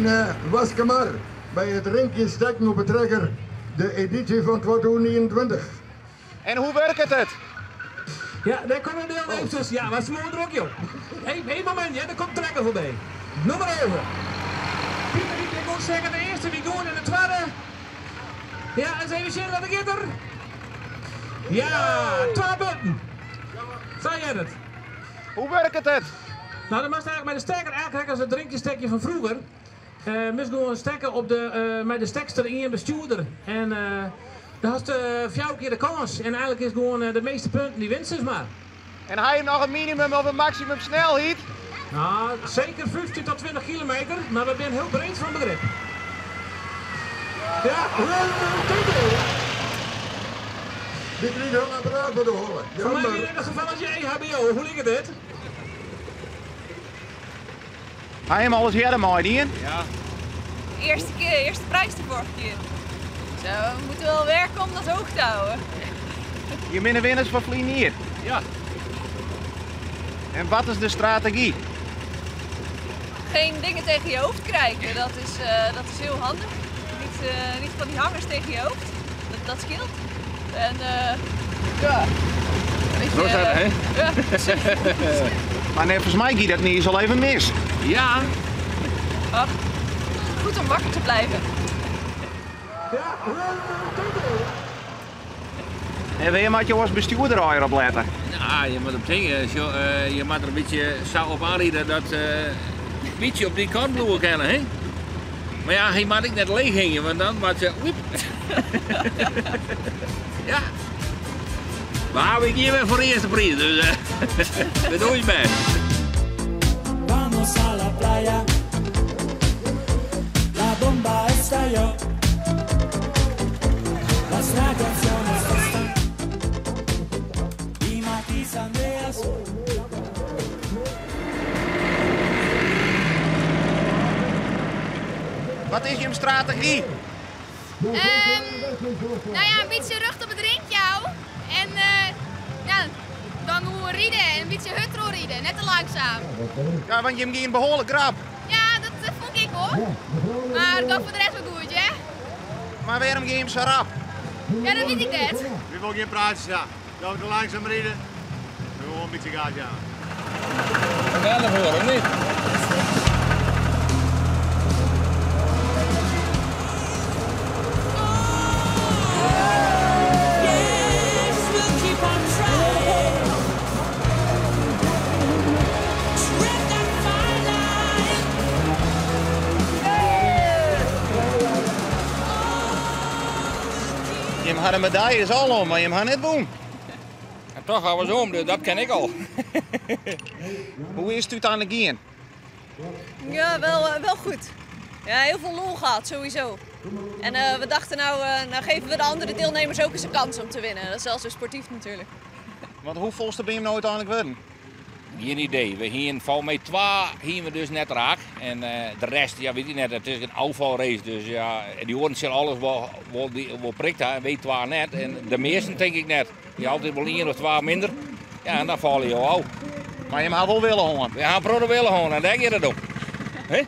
Yn Waskemar by it rinkje stekken op 'e trekker, de edysje fan 2021. En hoe wurket it? Ja, dêr komme de deelnemsters. Ja, wat smoar drok joh. Eén moment, ja, der komt trekker foarby. Nûmer 11. Pieter die ik moet zeggen, de earste wie goed en de twadde. Ja, eens even sjen wat giet der. Ja, twa punten. Sa heart it. Hoe wurket it? No, dan moatst eigentlik mei de stekker, eigentlik as it drinkjestekje fan froeger. Moatst gewoan stekke op de, mei de stekster ien bestjoerder. En dan hast fjouwer kear de kâns. En eigentlik is gewoan de measte punten dy wint sis mar. En ha je noch in minimum of in maksimum snelheid? No, seker 15 tot 20 kilometer, mar we binne hiel breed fan begrip. Ja, Dy krige in apparaat foar de holle. Foar my wie dit it gefal as je EHBO. Hoe liket dit? Ha jim alris earder meidien? Ja. Eerste keer, eerste prijs de vorige keer. Dus we moeten wel werken om dat hoog te houden. Je binne winners fan ferline jier? Ja. En wat is de strategy? Geen dingen tegen je hoofd krijgen, dat is heel handig. Niet, niet van die hangers tegen je hoofd, dat scheelt. En ja. Beetje, Zo zijn hè? Ja. Maar neffens my gie dat niis al even mis. Ja. Ach, goed om wakker te blijven. En wêr moat jo as bestjoerder allegear op lette? Nou, je moet op tinke, je moat der in bytsje sa op oanride dat in bytsje op dy kant bliuwe kinne, hè? Mar ja, hy moat ek net leech hingje, want dan moat se oep. Ja. Mar we gean wer foar de earste priis, dus we dogge ús bêst. Vamos a la playa. La bomba estalló. Nuestra canción es esta. Y Matis Andreas. Wat is jim strategy? Nou ja, in bytsje rjocht op it rinkje hou. En ja, dan gewoan ride en in bytsje hurd troch ride, net te langzaam. Ja, want jim giene behoarlik rap. Ja, dat fûn ik wol. Mar it gie foar de rest wol goed, ja. Mar wêrom gean jim sa rap? Ja, dat wit ik net. Wy wolle gjin praatsjes ha. Dat we te langzaam ride. We wolle in bytsje gas jaan. Geweldig hoor, of niet? Yes, we'll keep on trying. Tread that fine line. Jim ha de medaljes al om, mar jim ha net wûn. En toch ha we se om, dus dat ken ik al. Hoe is it úteinlik gien? Ja, wel goed. Ja, heel veel lol gehad, sowieso. En we dachten nou geven we de andere deelnemers ook eens een kans om te winnen. Dat is wel zo sportief natuurlijk. Want hoefolste binne jim no úteinlik wurden? Gjin idee. We hiene folgens my twa hiene we dus net raak. En de rest, ja, wit ik net. It is in ôffalrace, dus ja, dy oaren sille alles wol prikt ha en wy twa net. En de measten tink ik net. Die altyd wol ien of twa minder. Ja, en dan falle jo ôf. Mar jim ha wol wille hân. We ha in protte wille hân en dêr giet it om. Hè?